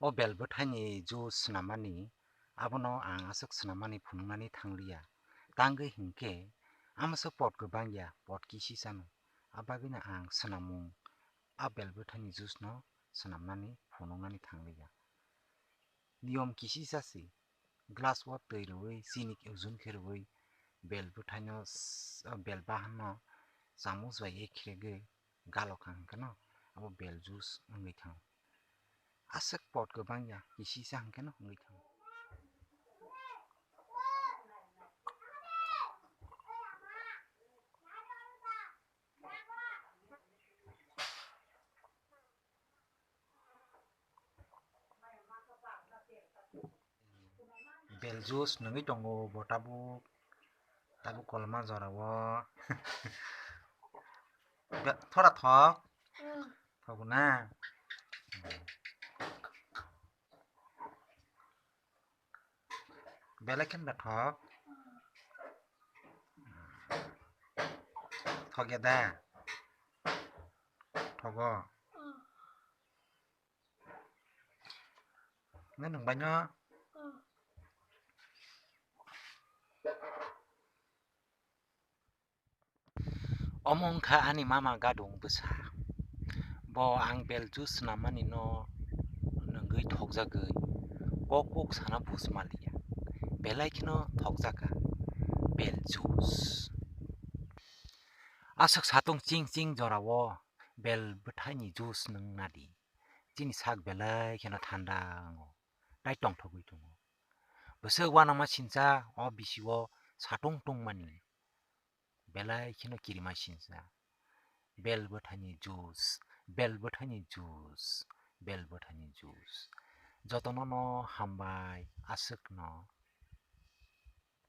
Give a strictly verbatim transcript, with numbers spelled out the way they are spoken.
O bel bwthaini juice swnammani, abono ang aswk swnammani phunuknani thangliya. Tangwi hinkhe, amoswk pot kwbangya, pot kisisano. Abagwino ang swnamung, a bel bwthaini juice no swnamnani phunuknani thangliya. Niyom kisisa se, glass o twi rwui, chini ujun khe rwui, bel bwthaino s-, bel bahanno chamuch bai khregwi galokha hwnkhe no abo bel juice wngwi thango. Aswk pot kwbangya, kisisa hwnkhe no wngwi thango. Bel juice nungwi tongo bo tabuk, tabuk kolma jorao. Be-, thora thok. Thok na. Belai khe da thok. Thok ya da. Thogo. Nang nung bai no. Omo wngkha ani mama gadung bwsa. Bo ang bel juice swnamani no nungwi thokjagwi kok kok sana bus maliya. Belai kheno thokjaka bel juice. Aswk satung ching ching jorao bel bwthaini juice nung nadi. Chini sak belai kheno thanda wngo. Tai tongthogwi tongo. Bwswk uanama sinsa o bisio satung tungmani. Belai kheno kirima sinsa. Bel bwthaini juice, bel bwthaini juice, bel bwthaini juice. Jotono no hambai, aswkno